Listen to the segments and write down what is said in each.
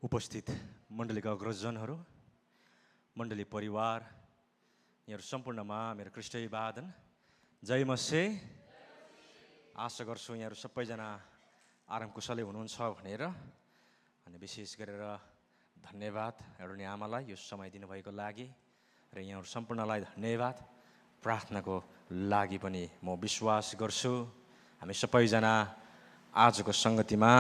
उपस्थित मण्डलीका अग्रजनहरू, मण्डली परिवार, यहाँहरू सम्पूर्णमा मेरो ख्रीष्ट अभिवादन। जय मसीह। आशा गर्छु यहाँहरू सबैजना आराम कुशलै हुनुहुन्छ भनेर। अनि विशेष गरेर धन्यवाद एउटा नि आमालाई यो समय दिनुभएको लागि र यहाँहरू सम्पूर्णलाई धन्यवाद प्रार्थनाको लागि पनि म विश्वास गर्छु। हामी सबैजना आजको सङ्गतिमा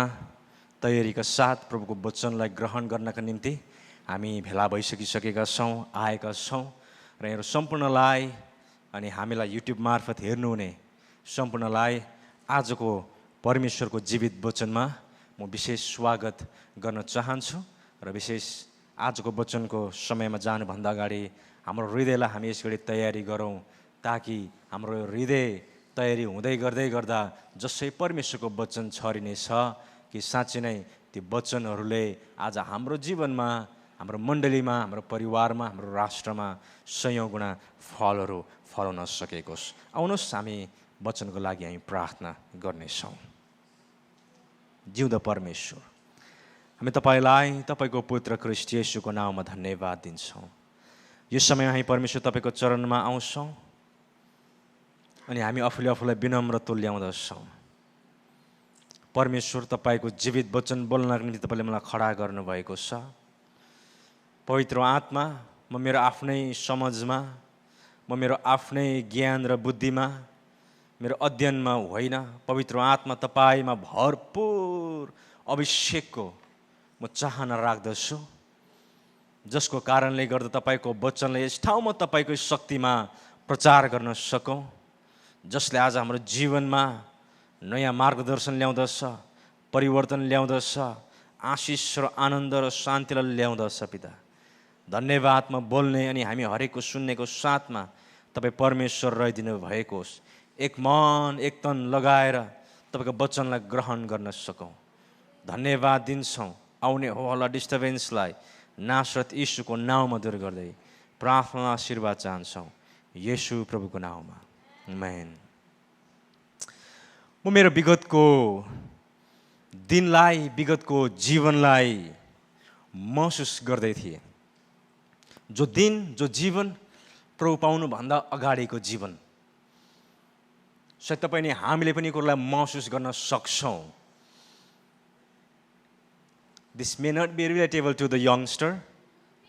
तयारीका साथ प्रभुको वचनलाई ग्रहण गर्नका निम्ति हामी भेला भइसकिसकेका छौँ, आएका छौँ र यहाँहरू सम्पूर्णलाई अनि हामीलाई युट्युब मार्फत हेर्नुहुने सम्पूर्णलाई आजको परमेश्वरको जीवित वचनमा म विशेष स्वागत गर्न चाहन्छु। र विशेष आजको वचनको समयमा जानुभन्दा अगाडि हाम्रो हृदयलाई हामी यसरी तयारी गरौँ ताकि हाम्रो हृदय तयारी हुँदै गर्दा जसै परमेश्वरको वचन छरिनेछ कि साँच्चै नै ती वचनहरूले आज हाम्रो जीवनमा, हाम्रो मण्डलीमा, हाम्रो परिवारमा, हाम्रो राष्ट्रमा सयौँ गुणा फलहरू फलाउन सकेकोस्। आउनुहोस् हामी वचनको लागि हामी प्रार्थना गर्नेछौँ। जिउँदो परमेश्वर, हामी तपाईँलाई तपाईँको पुत्र ख्रीष्ट येशूको नाममा धन्यवाद दिन्छौँ। यो समय हामी परमेश्वर तपाईँको चरणमा आउँछौँ अनि हामी आफूलाई विनम्र तुल्याउँदछौँ। परमेश्वर, तपाईँको जीवित वचन बोल्नको निम्ति तपाईँले मलाई खडा गर्नुभएको छ। पवित्र आत्मा, म मेरो आफ्नै समझमा, म मेरो आफ्नै ज्ञान र बुद्धिमा, मेरो अध्ययनमा होइन, पवित्र आत्मा तपाईँमा भरपुर अभिषेकको म चाहना राख्दछु, जसको कारणले गर्दा तपाईँको वचनलाई यस ठाउँमा तपाईँको शक्तिमा प्रचार गर्न सकौँ, जसले आज हाम्रो जीवनमा नयाँ मार्गदर्शन ल्याउँदछ, परिवर्तन ल्याउँदछ, आशिष र आनन्द र शान्तिलाई ल्याउँदछ। पिता धन्यवादमा बोल्ने अनि हामी हरेकको सुन्नेको साथमा तपाईँ परमेश्वर रहिदिनु भएकोस्। एक मन एक तन लगाएर तपाईँको वचनलाई ग्रहण गर्न सकौँ। धन्यवाद दिन्छौँ। आउने हो हल्ला डिस्टर्बेन्सलाई नासरत यीशुको नाउँमा दूर गर्दै प्रार्थना आशीर्वाद चाहन्छौँ येशू प्रभुको नाउँमा, आमेन। म मेरो विगतको दिनलाई, विगतको जीवनलाई महसुस गर्दै थिएँ। जो दिन, जो जीवन प्रभु पाउनुभन्दा अगाडिको जीवन, सायद तपाईँ नि हामीले पनि कुरालाई महसुस गर्न सक्छौँ। This may not be relatable to the youngster,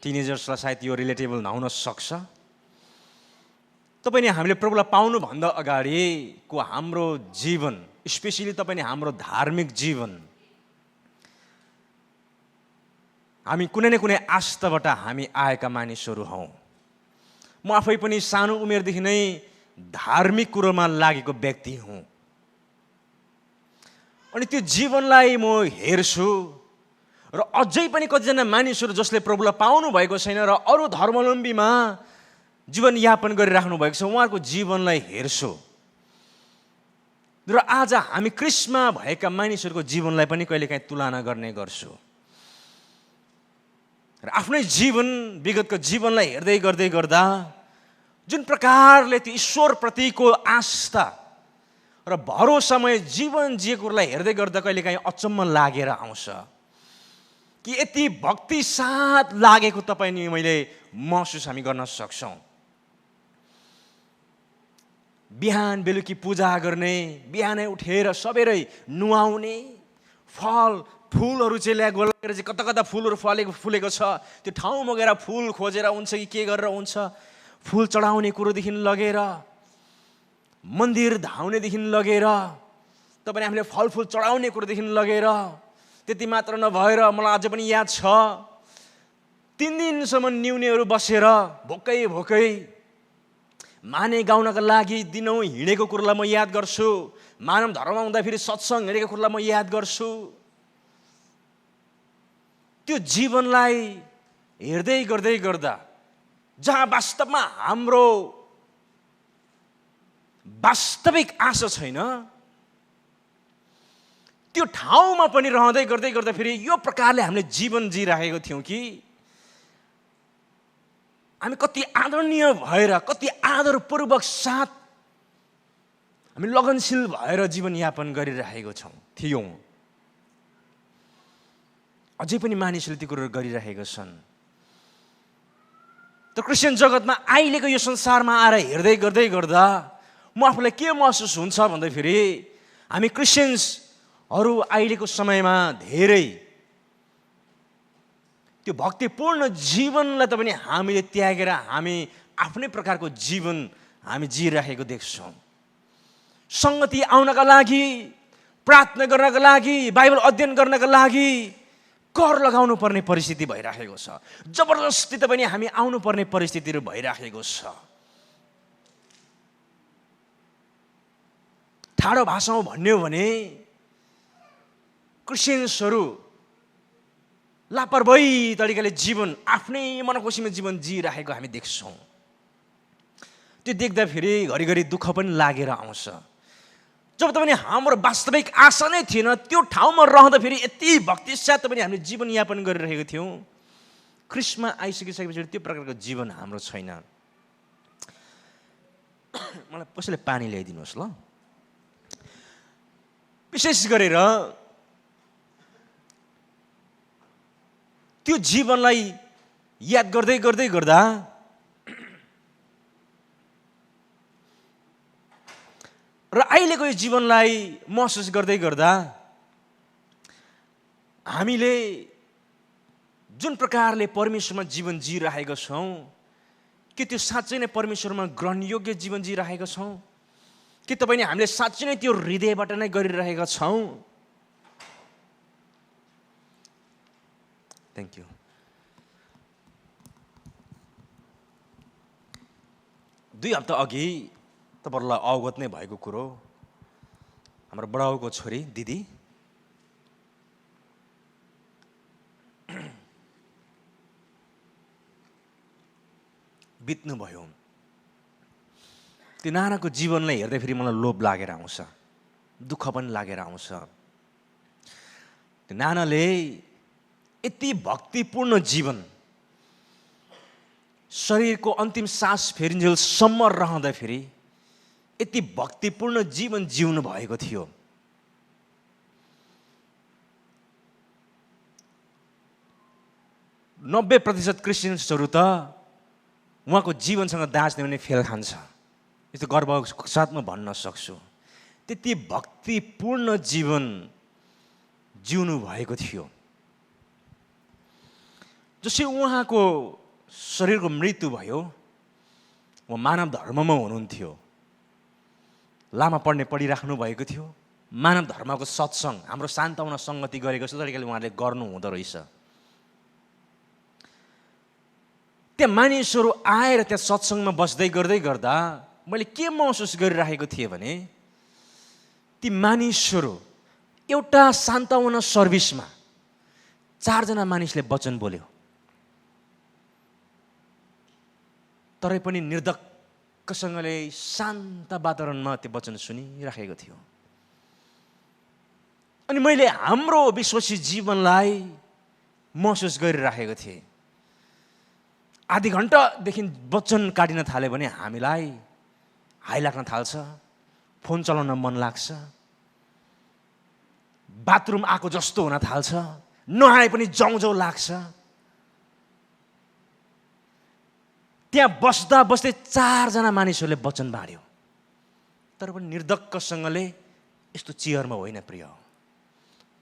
टिनेजर्सलाई सायद यो रिलेटेबल नहुन सक्छ। तपाईँ नि हामीले प्रभुलाई पाउनुभन्दा अगाडिको हाम्रो जीवन, स्पेसली तपाईँ नि हाम्रो धार्मिक जीवन, हामी कुनै न कुनै आस्थाबाट हामी आएका मानिसहरू हौँ। म आफै पनि सानो उमेरदेखि नै धार्मिक कुरोमा लागेको व्यक्ति हुँ। अनि त्यो जीवनलाई म हेर्छु र अझै पनि कतिजना मानिसहरू जसले प्रभुलाई पाउनु भएको छैन र अरू धर्मावलम्बीमा जीवनयापन गरिराख्नु भएको छ, उहाँहरूको जीवनलाई हेर्छु र आज हामी क्रिस्टमा भएका मानिसहरूको जीवनलाई पनि कहिलेकाहीँ तुलना गर्ने गर्छु र आफ्नै जीवन, विगतको जीवनलाई हेर्दै गर्दा जुन प्रकारले त्यो ईश्वरप्रतिको आस्था र भरोसामय जीवन जिएकोलाई हेर्दै गर्दा कहिलेकाहीँ अचम्म लागेर आउँछ कि यति भक्ति साथ लागेको तपाईँ नि मैले महसुस हामी गर्न सक्छौँ। बिहान बेलुकी पूजा गर्ने, बिहानै उठेर सबेरै नुहाउने, फल फुलहरू चाहिँ ल्याएर गोलाएर चाहिँ कता फुलहरू फुलेको छ त्यो ठाउँमा गएर फुल खोजेर हुन्छ कि के गरेर हुन्छ, फुल चढाउने कुरोदेखि लगेर मन्दिर धाउनेदेखि लगेर तपाईँ हामीले फलफुल चढाउने कुरोदेखि लगेर, त्यति मात्र नभएर मलाई अझ पनि याद छ 3 दिनसम्म न्युनेहरू बसेर भोकै माने गाउनका लागि दिनौँ हिँडेको कुरोलाई म याद गर्छु। मानव धर्ममा हुँदाखेरि सत्सङ्ग हिँडेको कुरोलाई म याद गर्छु। त्यो जीवनलाई हेर्दै गर्दा जहाँ वास्तवमा हाम्रो वास्तविक आशा छैन, त्यो ठाउँमा पनि रहँदै गर्दा फेरि यो प्रकारले हामीले जीवन जिइराखेको थियौँ कि हामी कति आदरणीय भएर, कति आदरपूर्वक साथ हामी लगनशील भएर जीवनयापन गरिरहेको थियौँ। अझै पनि मानिसहरूले ती कुरोहरू गरिरहेका छन्। त क्रिस्चियन जगतमा अहिलेको यो संसारमा आएर हेर्दै गर्दै गर्दा म आफूलाई के महसुस हुन्छ भन्दाखेरि हामी क्रिस्चियन्सहरू अहिलेको समयमा धेरै त्यो भक्तिपूर्ण जीवनलाई त पनि हामीले त्यागेर हामी आफ्नै प्रकारको जीवन हामी जिइरहेको देख्छौँ। सङ्गति आउनका लागि, प्रार्थना गर्नका लागि, बाइबल अध्ययन गर्नका लागि कर लगाउनु पर्ने परिस्थिति भइराखेको छ। जबरजस्ती त पनि हामी आउनुपर्ने परिस्थितिहरू भइराखेको छ। ठाडो भाषामा भन्ने हो भने क्रिस्चियन्सहरू लापरवाही तरिकाले जीवन, आफ्नै मनखुसीमा जीवन जिइराखेको हामी देख्छौँ। त्यो देख्दाखेरि घरिघरि दुःख पनि लागेर आउँछ। जब त पनि हाम्रो वास्तविक आशा नै थिएन, त्यो ठाउँमा रहँदाखेरि यति भक्तिसाथ पनि हामीले जीवनयापन गरिरहेको थियौँ। ख्रिस्टमा आइसकिसकेपछि त्यो प्रकारको जीवन हाम्रो छैन। मलाई कसैले पानी ल्याइदिनुहोस् ल। विशेष गरेर त्यो जीवनलाई याद गर्दै गर्दै गर्दा र अहिलेको यो जीवनलाई महसुस गर्दै गर्दा हामीले जुन प्रकारले परमेश्वरमा जीवन जिइरहेका छौँ, के त्यो साँच्चै नै परमेश्वरमा ग्रहणयोग्य जीवन जिइरहेका छौँ कि तपाईँ हामीले साँच्चै नै त्यो हृदयबाट नै गरिरहेका छौँ? Thank you. दुई हप्ता अघि तपाईँहरूलाई अवगत नै भएको कुरो, हाम्रो बडाउको छोरी दिदी बित्नुभयो। त्यो नानाको जीवनलाई हेर्दाखेरि मलाई लोभ लागेर आउँछ, दुःख पनि लागेर आउँछ। त्यो नानाले यति भक्तिपूर्ण जीवन, शरीरको अन्तिम सास फेरिन्जेलसम्म रहँदाखेरि यति भक्तिपूर्ण जीवन जिउनु भएको थियो। नब्बे प्रतिशत क्रिस्चियन्सहरू त उहाँको जीवनसँग दाँच्ने भने फेल खान्छ। यस्तो गर्वको साथमा भन्न सक्छु, त्यति भक्तिपूर्ण जीवन जिउनु भएको थियो। जसै उहाँको शरीरको मृत्यु भयो, उहाँ मानव धर्ममा हुनुहुन्थ्यो, लामा पढिराख्नु भएको थियो। मानव धर्मको सत्सङ्ग, हाम्रो सान्तवना सङ्गति गरेको छ तरिकाले उहाँले गर्नु हुँदो रहेछ। त्यहाँ मानिसहरू आएर त्यहाँ सत्सङ्गमा बस्दै गर्दै गर्दा मैले के महसुस गरिरहेको थिएँ भने ती मानिसहरू एउटा सान्तवना सर्भिसमा 4 जना मानिसले वचन बोल्यो, तरै पनि निर्धक्कसँगले शान्त वातावरणमा त्यो वचन सुनिराखेको थियो। अनि मैले हाम्रो विश्वासी जीवनलाई महसुस गरिराखेको थिएँ। आधी घन्टादेखि वचन काटिन थाल्यो भने हामीलाई हाई लाग्न थाल्छ, फोन चलाउन मन लाग्छ, बाथरुम आएको जस्तो हुन थाल्छ, नआए पनि जाउँ लाग्छ। त्यहाँ बस्दा बस्दै 4 जना मानिसहरूले वचन बाँड्यो, तर पनि निर्धक्कसँगले, यस्तो चेयरमा होइन प्रिय,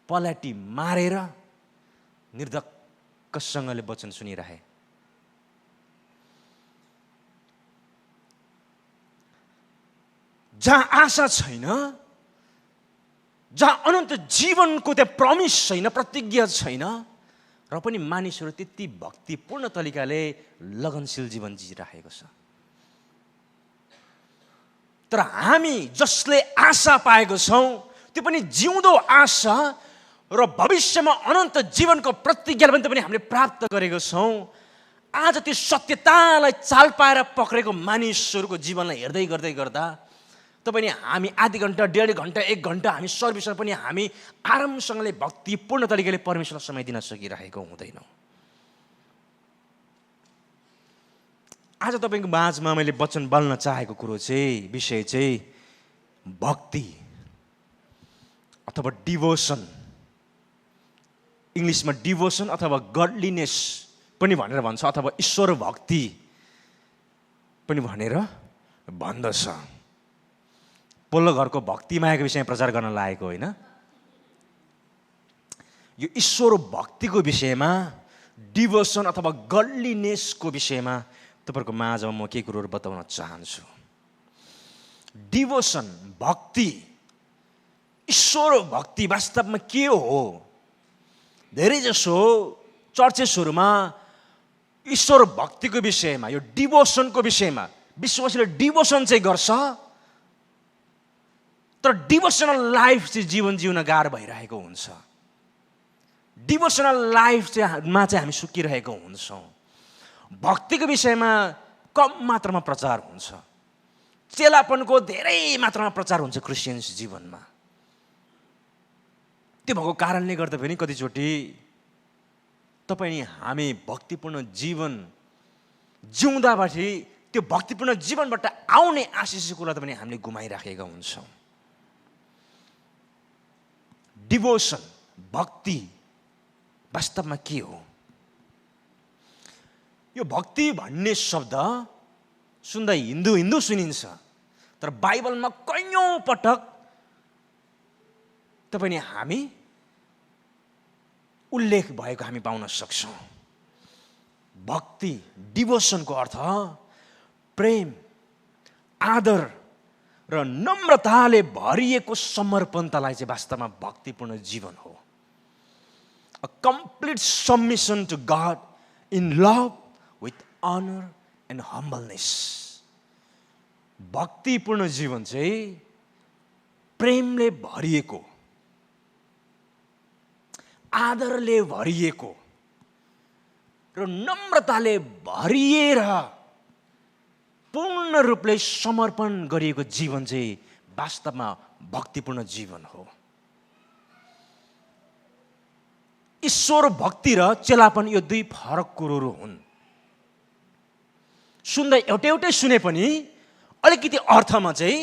पलाटी मारेर निर्धक्कसँगले वचन सुनिरहे। जहाँ आशा छैन, जहाँ अनन्त जीवनको त्यहाँ प्रमिस छैन, प्रतिज्ञा छैन, र पनि मानिसहरू त्यति भक्तिपूर्ण तरिकाले लगनशील जीवन जिइरहेको छ। तर हामी जसले आशा पाएको छौँ, त्यो पनि जिउँदो आशा र भविष्यमा अनन्त जीवनको प्रतिज्ञालाई पनि हामीले प्राप्त गरेको छौँ। आज त्यो सत्यतालाई चाल पाएर पक्रेको मानिसहरूको जीवनलाई हेर्दै गर्दै गर्दा तपाईँ हामी आधी घन्टा, 1.5 घन्टा, 1 घन्टा हामी सर्भिसमा पनि हामी आरामसँगले भक्तिपूर्ण तरिकाले परमेश्वरलाई समय दिन सकिरहेको हुँदैनौँ। आज तपाईँको माझमा मैले वचन बोल्न चाहेको कुरो चाहिँ, विषय चाहिँ भक्ति अथवा डिभोसन इङ्ग्लिसमा डिभोसन अथवा गडलिनेस पनि भनेर भन्छ, अथवा ईश्वर भक्ति पनि भनेर भन्दछ। पल्लो घरको भक्ति मायाको विषयमा प्रचार गर्न लागेको होइन, यो ईश्वर भक्तिको विषयमा, डिभोसन अथवा गडलिनेसको विषयमा तपाईँहरूको माझमा म केही कुरोहरू बताउन चाहन्छु। डिभोसन, भक्ति, ईश्वर भक्ति वास्तवमा के हो? धेरैजसो चर्चेसहरूमा ईश्वर भक्तिको विषयमा, यो डिभोसनको विषयमा विश्वासीले डिभोसन चाहिँ गर्छ, तर डिभोसनल लाइफ चाहिँ जीवन जिउन गाह्रो भइरहेको हुन्छ। डिभोसनल लाइफ मा चाहिँ हामी सुकिरहेको हुन्छौँ। भक्तिको विषयमा कम मात्रामा प्रचार हुन्छ, चेलापनको धेरै मात्रामा प्रचार हुन्छ क्रिस्चियन्स जीवनमा। त्यो भएको कारणले गर्दा पनि कतिचोटि तपाईँ हामी भक्तिपूर्ण जीवन जिउँदाबाट त्यो भक्तिपूर्ण जीवनबाट आउने आशिषको कुरा पनि हामीले गुमाइराखेका हुन्छौँ। डिभोसन, भक्ति वास्तवमा के हो? यो भक्ति भन्ने शब्द सुन्दा हिन्दू हिन्दू सुनिन्छ, तर बाइबलमा कैयौँ पटक तपाईँ हामी उल्लेख भएको हामी पाउन सक्छौँ। भक्ति, डिभोसनको अर्थ प्रेम, आदर र नम्रताले भरिएको समर्पणतालाई चाहिँ वास्तवमा भक्तिपूर्ण जीवन हो। A complete submission to God in love with honor and humbleness. भक्तिपूर्ण जीवन चाहिँ प्रेमले भरिएको, आदरले भरिएको र नम्रताले भरिएर पूर्ण रूपले समर्पण गरिएको जीवन चाहिँ वास्तवमा भक्तिपूर्ण जीवन हो। ईश्वर भक्ति र चेलापन यो दुई फरक कुरोहरू हुन्। सुन्दा एउटै एउटै सुने पनि अलिकति अर्थमा चाहिँ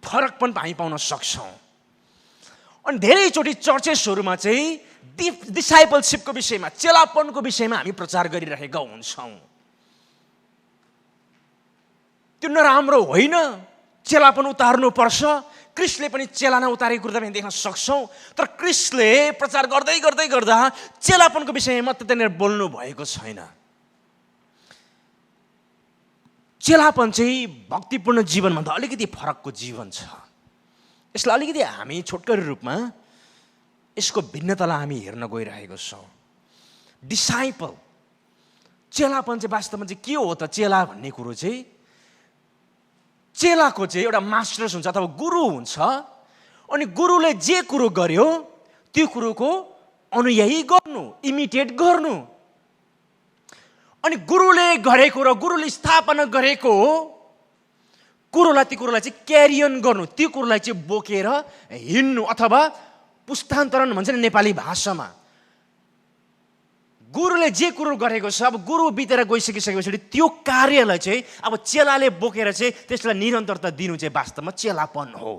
फरक पनि हामी पाउन सक्छौँ। अनि धेरैचोटि चर्चेसहरूमा चाहिँ डिसाइपलसिपको विषयमा, चेलापनको विषयमा हामी प्रचार गरिरहेका हुन्छौँ। त्यो नराम्रो होइन, चेलापन उतार्नुपर्छ। क्रिस्टले पनि चेला उतारेको कुरा हामी देख्न सक्छौँ, तर क्रिस्टले प्रचार गर्दै गर्दै गर्दा चेलापनको विषयमा मात्रै त्यहाँनिर बोल्नु भएको छैन। चेलापन चाहिँ भक्तिपूर्ण जीवनभन्दा अलिकति फरकको जीवन छ। यसलाई अलिकति हामी छोटकरी रूपमा यसको भिन्नतालाई हामी हेर्न गइरहेको छौँ। डिसाइपल, चेलापन चाहिँ वास्तवमा चाहिँ के हो त? चेला भन्ने कुरो चाहिँ, चेलाको चाहिँ एउटा मास्टर्स हुन्छ अथवा गुरु हुन्छ, अनि गुरुले जे कुरो गर्यो त्यो कुरोको अनुयायी गर्नु, इमिटेट गर्नु। अनि गुरुले गरेको र गुरुले स्थापना गरेको कुरोलाई, त्यो कुरोलाई चाहिँ क्यारियन गर्नु, त्यो कुरोलाई चाहिँ बोकेर हिँड्नु, अथवा पुस्तान्तरण भन्छ नि नेपाली भाषामा। गुरुले जे कुरो गरेको छ, अब गुरु बितेर गइसकिसकेपछि त्यो कार्यलाई चाहिँ अब चेलाले बोकेर चाहिँ त्यसलाई निरन्तरता दिनु चाहिँ वास्तवमा चेलापन हो।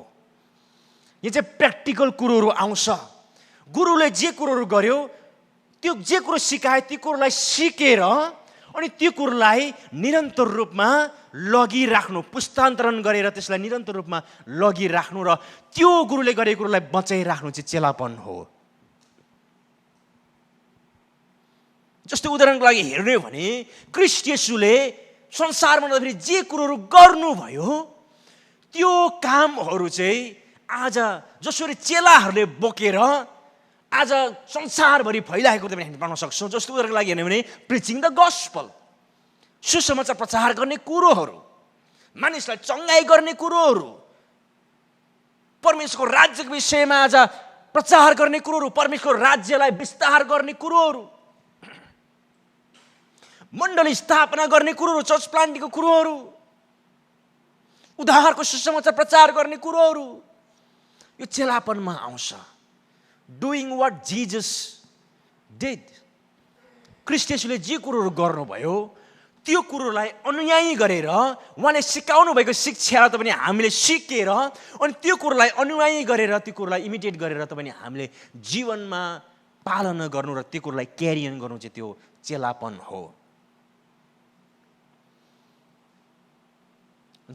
यो चाहिँ प्र्याक्टिकल कुरोहरू आउँछ। गुरुले जे कुरोहरू गर्यो, त्यो जे कुरो सिकायो त्यो कुरोलाई सिकेर अनि त्यो कुरोलाई निरन्तर रूपमा लगिराख्नु, पुस्तान्तरण गरेर त्यसलाई निरन्तर रूपमा लगिराख्नु र त्यो गुरुले गरेको कुरोलाई बचाइराख्नु चाहिँ चेलापन हो। जस्तो उदाहरणको लागि हेर्ने हो भने क्रिस्ट येशूले संसारमा फेरि जे कुरोहरू गर्नुभयो त्यो कामहरू चाहिँ आज जसरी चेलाहरूले बोकेर आज संसारभरि फैलाएको पनि हामी पाउन सक्छौँ। जस्तो उदाहरणको लागि हेर्ने भने प्रिचिङ द गस्पल, सुसमाचार प्रचार गर्ने कुरोहरू, मानिसलाई चङ्गाई गर्ने कुरोहरू, परमेश्वरको राज्यको विषयमा आज प्रचार गर्ने कुरोहरू, परमेश्वरको राज्यलाई विस्तार गर्ने कुरोहरू, मण्डली स्थापना गर्ने कुरोहरू, चर्च प्लान्टिङको कुरोहरू, उद्धारको सुसमाचार प्रचार गर्ने कुरोहरू, यो चेलापनमा आउँछ। Doing what Jesus did, Christ येशूले जे कुरोहरू गर्नुभयो त्यो कुरोलाई अनुयायी गरेर उहाँले सिकाउनु भएको शिक्षालाई त पनि हामीले सिकेर अनि त्यो कुरोलाई अनुयायी गरेर त्यो कुरोलाई इमिटेट गरेर त पनि हामीले जीवनमा पालना गर्नु र त्यो कुरोलाई क्यारियन गर्नु चाहिँ त्यो चेलापन हो।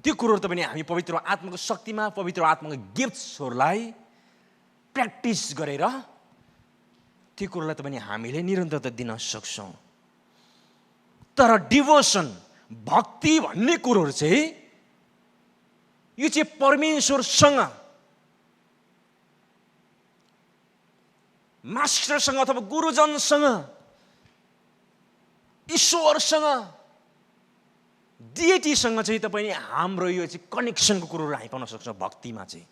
त्यो कुरोहरू त पनि हामी पवित्र आत्माको शक्तिमा, पवित्र आत्माको गिफ्ट्सहरूलाई प्र्याक्टिस गरेर त्यो कुरोलाई त पनि हामीले निरन्तरता दिन सक्छौँ। तर डिभोसन, भक्ति भन्ने कुरोहरू चाहिँ यो चाहिँ परमेश्वरसँग, मास्टरसँग अथवा गुरुजनसँग, ईश्वरसँग, डिएटीसँग चाहिँ तपाईँ हाम्रो यो चाहिँ कनेक्सनको कुरोहरू हामी पाउन सक्छौँ। भक्तिमा चाहिँ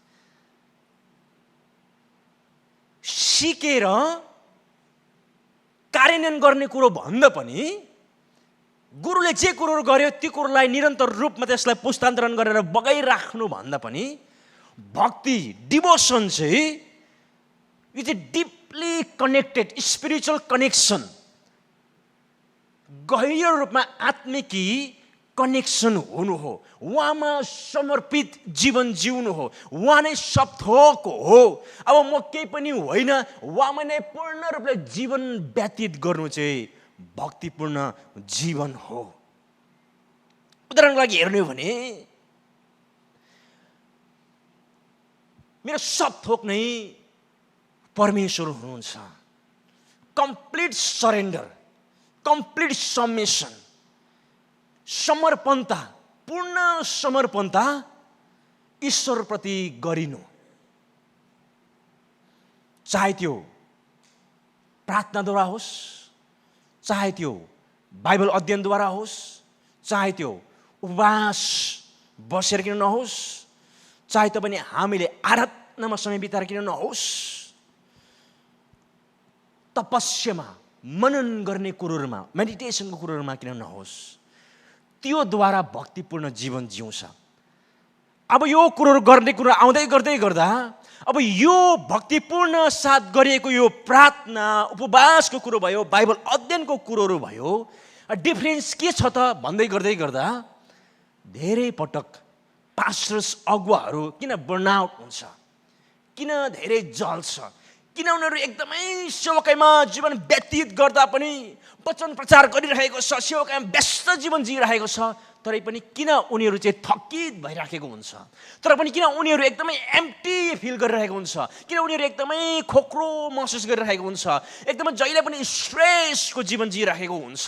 सिकेर कार्यान्वयन गर्ने कुरो भन्दा पनि गुरुले जे कुरोहरू गर्यो त्यो कुरोलाई निरन्तर रूपमा त्यसलाई पुस्तान्तरण गरेर बगाइराख्नु भन्दा पनि भक्ति, डिभोसन चाहिँ यो चाहिँ डिपली कनेक्टेड स्पिरिचुअल कनेक्सन, गहिरो रूपमा आत्मिकी कनेक्सन हुनु हो। उहाँमा समर्पित जीवन जिउनु हो। उहाँ नै सब थोक हो। अब म केही पनि होइन, उहाँमा नै पूर्ण रूपले जीवन व्यतीत गर्नु चाहिँ भक्तिपूर्ण जीवन हो। उदाहरणको लागि हेर्नु हो भने मेरो सब थोक नै परमेश्वर हुनुहुन्छ। कम्प्लिट सरेन्डर, कम्प्लिट सबमिसन, समर्पणता, पूर्ण समर्पणता ईश्वरप्रति गरिनु। चाहे त्यो प्रार्थनाद्वारा होस्, चाहे त्यो बाइबल अध्ययनद्वारा होस्, चाहे त्यो उपवास बसेर किन नहोस्, चाहे तपाईँ हामीले आराधनामा समय बिताएर किन नहोस्, तपस्यामा, मनन गर्ने कुरोहरूमा, मेडिटेसनको कुरोहरूमा किन नहोस्, त्योद्वारा भक्तिपूर्ण जीवन जिउँछ। अब यो कुरोहरू गर्ने कुरो आउँदै गर्दै गर्दा अब यो भक्तिपूर्ण साथ गरिएको यो प्रार्थना, उपवासको कुरो भयो, बाइबल अध्ययनको कुरोहरू भयो, डिफरेन्स के छ त भन्दै गर्दै गर्दा धेरै पटक पास्टर्स, अगुवाहरू किन बर्नआउट हुन्छ, किन धेरै जल्छ, किन उनीहरू एकदमै सेवकाईमा जीवन व्यतीत गर्दा पनि वचन प्रचार गरिरहेको छ, सेवकाईमा व्यस्त जीवन जिइरहेको छ, तरै पनि किन उनीहरू चाहिँ थकित भइराखेको हुन्छ, तर पनि किन उनीहरू एकदमै एम्प्टी फिल गरिरहेको हुन्छ, किन उनीहरू एकदमै खोक्रो महसुस गरिरहेको हुन्छ, एकदमै जहिले पनि स्ट्रेसको जीवन जिइरहेको हुन्छ।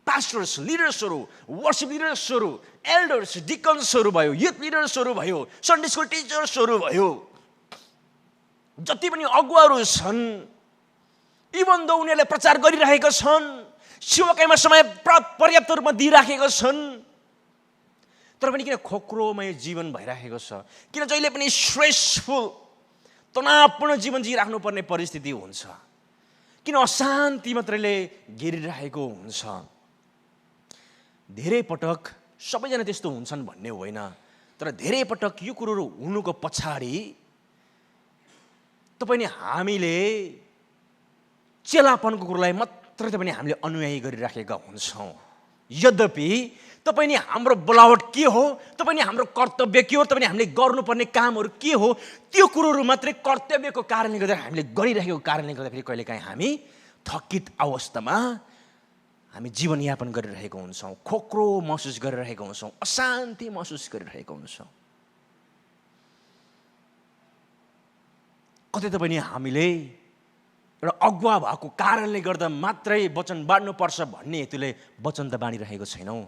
पास्टर्स, लिडर्सहरू, वर्शिप लिडर्सहरू, एल्डर्स, डिकन्सहरू भयो, युथ लिडर्सहरू भयो, सन्डे स्कुल टिचर्सहरू भयो, जति पनि अगुवाहरू छन्, इभन दो उनीहरूले प्रचार गरिरहेका छन्, सेवकाईमा समय पर्याप्त रूपमा दिइराखेका छन्, तर पनि किन खोक्रोमय जीवन भइराखेको छ, किन जहिले पनि स्ट्रेसफुल, तनावपूर्ण जीवन जिइराख्नु पर्ने परिस्थिति हुन्छ, किन अशान्ति मात्रैले घेरिरहेको हुन्छ। धेरै पटक सबैजना त्यस्तो हुन्छन् भन्ने होइन, तर धेरै पटक यो कुरोहरू हुनुको पछाडि तपाईँ हामीले चेलापनको कुरोलाई मात्रै पनि हामीले अनुयायी गरिराखेका हुन्छौँ। यद्यपि तपाईँ हाम्रो बोलावट के हो, तपाईँ हाम्रो कर्तव्य के हो, तपाईँ हामीले गर्नुपर्ने कामहरू के हो, त्यो कुरोहरू मात्रै कर्तव्यको कारणले गर्दा हामीले गरिरहेको कारणले गर्दाखेरि कहिलेकाहीँ हामी थकित अवस्थामा हामी जीवनयापन गरिरहेको हुन्छौँ, खोक्रो महसुस गरिरहेको हुन्छौँ, अशान्ति महसुस गरिरहेको हुन्छौँ। कतै त पनि हामीले एउटा अगुवा भएको कारणले गर्दा मात्रै वचन बाँड्नुपर्छ भन्ने हेतुले वचन त बाँडिरहेको छैनौँ।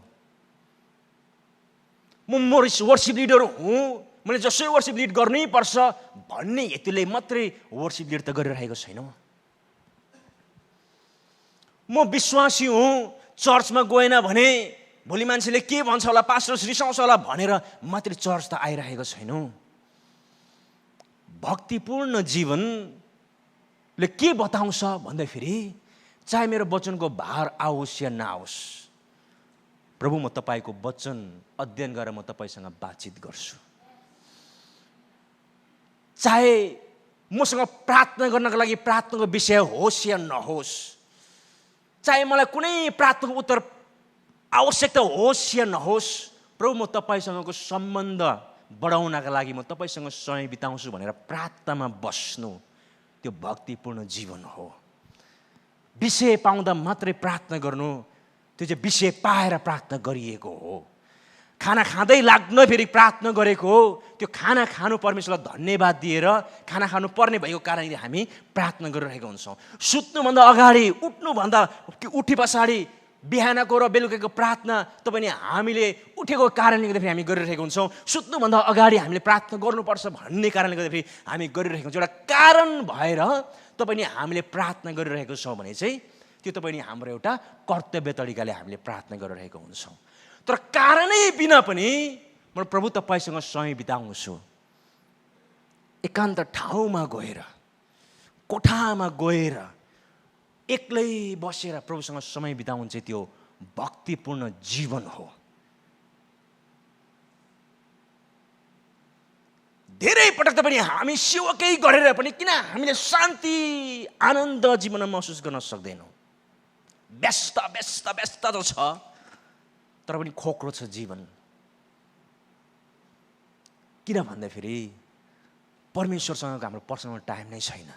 म वर्शिप लिडर हुँ, मैले जसै वर्शिप लिड गर्नै पर्छ भन्ने हेतुले मात्रै वर्शिप लिड त गरिरहेको छैनौँ। म विश्वासी हुँ, चर्चमा गएन भने भोलि मान्छेले के भन्छ होला, पास्टर रिसाउँछ होला भनेर मात्रै चर्च त आइरहेको छैनौँ। भक्तिपूर्ण जीवनले के बताउँछ भन्दाखेरि चाहे मेरो वचनको भार आओस् या नआओस्, प्रभु म तपाईँको वचन अध्ययन गरेर म तपाईँसँग बातचित गर्छु। चाहे मसँग प्रार्थना गर्नको लागि प्रार्थनाको विषय होस् या नहोस्, चाहे मलाई कुनै प्रार्थनाको उत्तर आवश्यकता होस् या नहोस्, प्रभु म तपाईँसँगको सम्बन्ध बढाउनका लागि म तपाईँसँग समय बिताउँछु भनेर प्रार्थनामा बस्नु, त्यो भक्तिपूर्ण जीवन हो। विषय पाउँदा मात्रै प्रार्थना गर्नु त्यो चाहिँ विषय पाएर प्रार्थना गरिएको हो। खाना खाँदै लाग्न फेरि प्रार्थना गरेको हो। त्यो खाना खानु परमेश्वरलाई धन्यवाद दिएर खाना खानु पर्ने भएको कारणले हामी प्रार्थना गरिरहेका हुन्छौँ। सुत्नुभन्दा अगाडि, उठे पछाडि बिहानको र बेलुकाको प्रार्थना तपाईँ हामीले उठेको कारणले गर्दाखेरि हामी गरिरहेका हुन्छौँ। सुत्नुभन्दा अगाडि हामीले प्रार्थना गर्नुपर्छ भन्ने कारणले गर्दाखेरि हामी गरिरहेका हुन्छौँ। एउटा कारण भएर तपाईँ हामीले प्रार्थना गरिरहेको छौँ भने चाहिँ त्यो तपाईँ हाम्रो एउटा कर्तव्य तरिकाले हामीले प्रार्थना गरिरहेको हुन्छौँ। तर कारणै बिना पनि म प्रभु तपाईँसँग समय बिताउँछु, एकान्त ठाउँमा गएर, कोठामा गएर एक्लै बसेर प्रभुसँग समय बिताउनु चाहिँ त्यो भक्तिपूर्ण जीवन हो। धेरै पटक पनि हामी सेवकै गरेर पनि किन हामीले शान्ति आनन्द जीवनमा महसुस गर्न सक्दैनौँ। व्यस्त व्यस्त व्यस्त त छ तर पनि खोक्रो छ जीवन। किन भन्दाखेरि परमेश्वरसँगको हाम्रो पर्सनल टाइम नै छैन।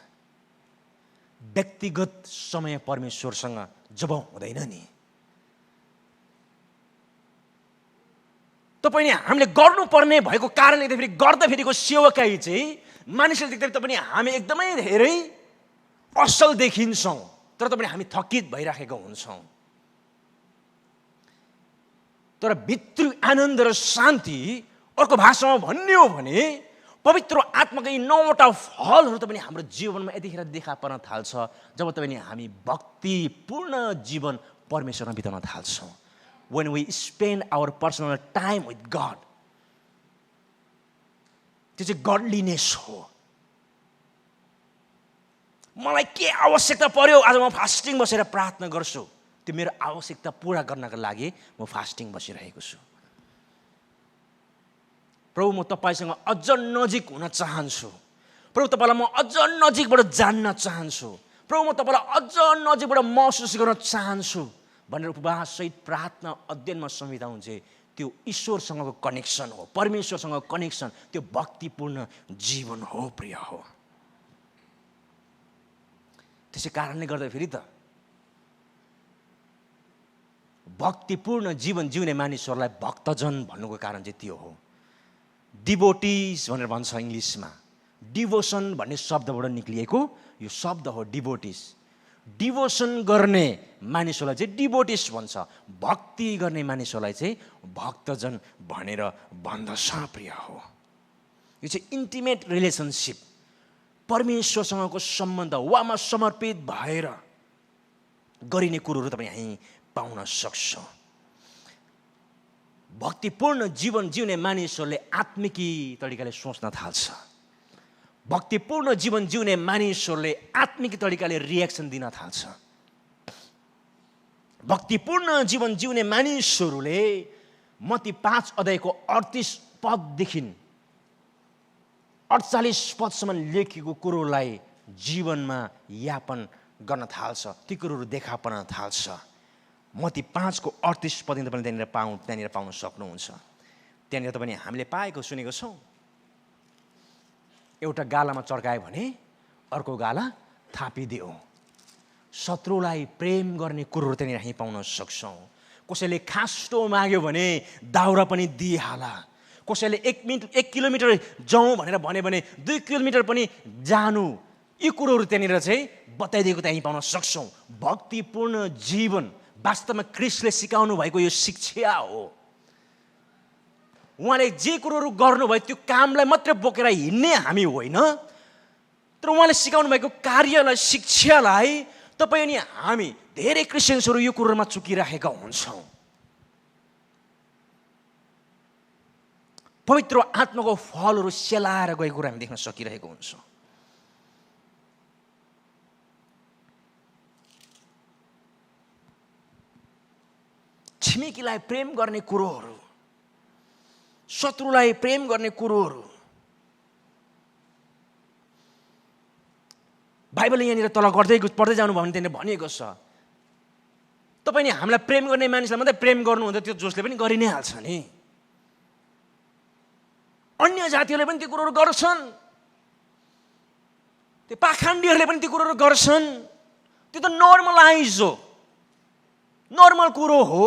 व्यक्तिगत समय परमेश्वरसँग जब हुँदैन नि, तपाईँ हामीले गर्नुपर्ने भएको कारणले फेरि गर्दाखेरिको सेवकाई चाहिँ मानिसले देख्दा तपाईँ हामी एकदमै धेरै असल देखिन्छौँ, तर तपाईँ हामी थकित भइराखेका हुन्छौँ। तर भित्री आनन्द र शान्ति, अर्को भाषामा भन्ने हो भने पवित्र आत्माका यी 9वटा फलहरू तपाईँ हाम्रो जीवनमा यतिखेर देखा पर्न थाल्छ जब तपाईँ हामी भक्तिपूर्ण जीवन परमेश्वरमा बिताउन थाल्छौँ। When we spend our personal time with God, त्यो चाहिँ गडलिनेस हो। मलाई के आवश्यकता पर्यो आज म फास्टिङ बसेर प्रार्थना गर्छु, त्यो मेरो आवश्यकता पुरा गर्नका लागि म फास्टिङ बसिरहेको छु। प्रभु म तपाईसँग अझ नजिक हुन चाहन्छु, प्रभु तपाईँलाई म अझ नजिकबाट जान्न चाहन्छु, प्रभु म तपाईँलाई अझ नजिकबाट महसुस गर्न चाहन्छु भनेर उपवास सहित प्रार्थना अध्ययनमा समय बिताउनु चाहिँ त्यो ईश्वरसँगको कनेक्सन हो, परमेश्वरसँगको कनेक्सन, त्यो भक्तिपूर्ण जीवन हो। प्रिय हो, त्यसै कारणले गर्दा फेरि त भक्तिपूर्ण जीवन जिउने मानिसहरूलाई भक्तजन भन्नुको कारण चाहिँ त्यो हो। डिभोटिज भनेर भन्छ इङ्ग्लिसमा। डिभोसन भन्ने शब्दबाट निक्लिएको यो शब्द हो डिभोटिज। डिभोसन गर्ने मानिसहरूलाई चाहिँ डिभोटिस भन्छ, भक्ति गर्ने मानिसहरूलाई चाहिँ भक्तजन भनेर भन्दछ। प्रिय हो, यो चाहिँ इन्टिमेट रिलेसनसिप, परमेश्वरसँगको सम्बन्ध वामा समर्पित भएर गरिने कुरोहरू तपाईँ यहीँ पाउन सक्छौँ। भक्तिपूर्ण जीवन जिउने मानिसहरूले आत्मिकी तरिकाले सोच्न थाल्छ। भक्तिपूर्ण जीवन जिउने मानिसहरूले आत्मिक तरिकाले रिएक्सन दिन थाल्छ। भक्तिपूर्ण जीवन जिउने मानिसहरूले मत्ती 5 अध्यायको 38 पददेखि 48 पदसम्म लेखिएको कुरोलाई जीवनमा यापन गर्न थाल्छ, ती कुरोहरू देखा पर्न थाल्छ। मत्ती 5 को 38 पद तपाईँले त्यहाँनिर पाउन सक्नुहुन्छ। त्यहाँनिर तपाईँ हामीले पाएको सुनेको छौँ, एउटा गालामा चर्कायो भने अर्को गाला थापिदियो। शत्रुलाई प्रेम गर्ने कुरोहरू त्यहाँनिर हामी पाउन सक्छौँ। कसैले खास्टो माग्यो भने दाउरा पनि दिइहाल। कसैले 1 किलोमिटर जाउँ भनेर भन्यो भने 2 किलोमिटर पनि जानु। यी कुरोहरू त्यहाँनिर चाहिँ बताइदिएको त्यहाँ पाउन सक्छौँ। भक्तिपूर्ण जीवन वास्तवमा क्रिस्टले सिकाउनु भएको यो शिक्षा हो। उहाँले जे कुरोहरू गर्नुभयो त्यो कामलाई मात्रै बोकेर हिँड्ने हामी होइन, तर उहाँले सिकाउनु भएको कार्यलाई, शिक्षालाई तपाईँ अनि हामी धेरै क्रिस्चियन्सहरू यो कुरोमा चुकिरहेका हुन्छौँ। पवित्र आत्माको फलहरू सेलाएर गएको कुरा हामी देख्न सकिरहेको हुन्छौँ। छिमेकीलाई प्रेम गर्ने कुरोहरू, शत्रुलाई प्रेम गर्ने कुरोहरू, बाइबलले यहाँनिर तल पढ्दै जानु भयो भने त्यहाँनिर भनिएको छ। तपाईँले हामीलाई प्रेम गर्ने मानिसलाई मात्रै प्रेम गर्नुहुँदा त्यो जोसले पनि गरि नै हाल्छ नि। अन्य जातिहरूले पनि त्यो कुरोहरू गर्छन्। त्यो पाखण्डीहरूले पनि त्यो कुरोहरू गर्छन्। त्यो त नर्मलाइज हो, नर्मल कुरो हो।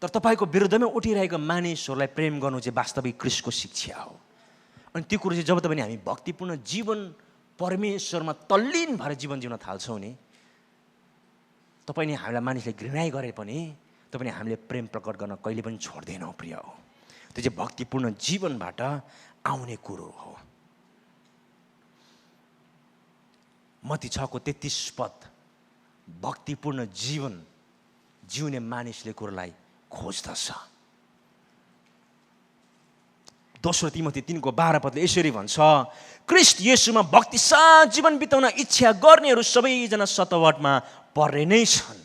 तर तपाईँको विरुद्धमै उठिरहेको मानिसहरूलाई प्रेम गर्नु चाहिँ वास्तविक क्रिस्टको शिक्षा हो। अनि त्यो कुरो चाहिँ जब तपाईँ हामी भक्तिपूर्ण जीवन परमेश्वरमा तल्लीन भएर जीवन जिउन थाल्छौँ नि, तपाईँ नि हामीलाई मानिसले घृणा गरे पनि तपाईँ हामीले प्रेम प्रकट गर्न कहिले पनि छोड्दैनौँ प्रिय हो। त्यो चाहिँ भक्तिपूर्ण जीवनबाट आउने कुरो हो। मत्ती 6:33 भक्तिपूर्ण जीवन जिउने मानिसले कुरोलाई खोज्दछ। दोस्रो तिमोथी 3:12 यसरी भन्छ, क्रिस्ट येशूमा भक्तिसाथ जीवन बिताउन इच्छा गर्नेहरू सबैजना सतवटमा पर्ने नै छन्।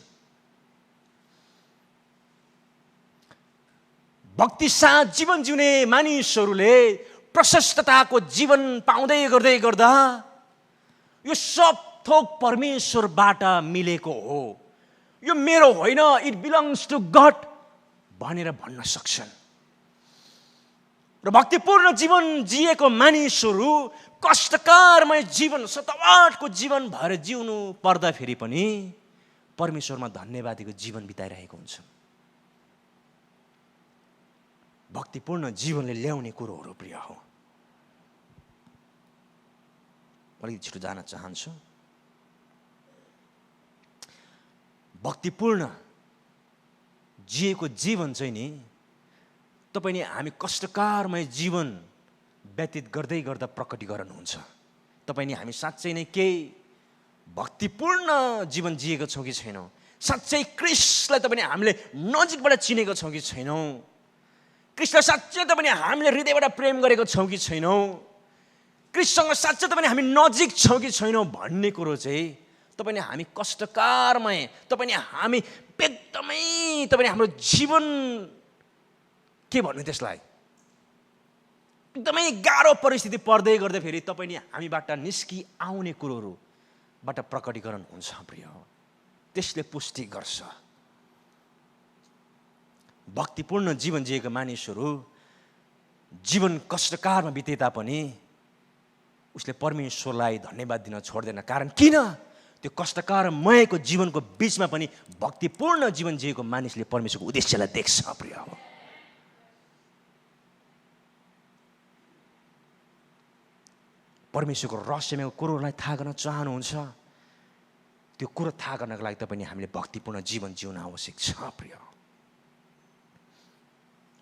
भक्तिसाथ जीवन जिउने मानिसहरूले प्रशस्तताको जीवन पाउँदै गर्दै गर्दा यो सब थोक परमेश्वरबाट मिलेको हो, यो मेरो होइन, इट बिलोङ्स टु गड भनेर भन्न सक्छन्। र भक्तिपूर्ण जीवन जिएको मानिसहरू कष्टकारमय जीवन, सतावटको जीवन भएर जिउनु पर्दा फेरि पनि परमेश्वरमा धन्यवादीको जीवन बिताइरहेको हुन्छ। भक्तिपूर्ण जीवनले ल्याउने कुरोहरू प्रिय हो। अलिकति छिटो जान चाहन्छु। भक्तिपूर्ण जिएको जीवन चाहिँ नि तपाईँ नि हामी कष्टकारमय जीवन व्यतीत गर्दै गर्दा प्रकटीकरण हुन्छ। तपाईँ नि हामी साँच्चै नै केही भक्तिपूर्ण जीवन जिएको छौँ कि छैनौँ, साँच्चै क्रिस्टलाई तपाईँ हामीले नजिकबाट चिनेको छौँ कि छैनौँ, क्रिस्टलाई साँच्चै तपाईँ हामीले हृदयबाट प्रेम गरेको छौँ कि छैनौँ, क्रिस्टसँग साँच्चै तपाईँ हामी नजिक छौँ कि छैनौँ भन्ने कुरो चाहिँ तपाईँ हामी कष्टकारमय, तपाईँ हामी एकदमै तपाईँ हाम्रो जीवन के भन्नु त्यसलाई एकदमै गाह्रो परिस्थिति पर्दै गर्दा फेरि तपाईँ नि हामीबाट निस्कि आउने कुरोहरूबाट प्रकटीकरण हुन्छ प्रिय। त्यसले पुष्टि गर्छ। भक्तिपूर्ण जीवन जिएका मानिसहरू जीवन कष्टकारमा बिते तापनि उसले परमेश्वरलाई धन्यवाद दिन छोड्दैन। कारण किन? त्यो कष्टकारमयको जीवनको बिचमा पनि भक्तिपूर्ण जीवन जिएको मानिसले परमेश्वरको उद्देश्यलाई देख्छ प्रिय हो। परमेश्वरको रहस्यमय कुरोलाई थाहा गर्न चाहनुहुन्छ, त्यो कुरो थाहा गर्नको लागि तपाईँ हामीले भक्तिपूर्ण जीवन जिउन आवश्यक छ प्रिय।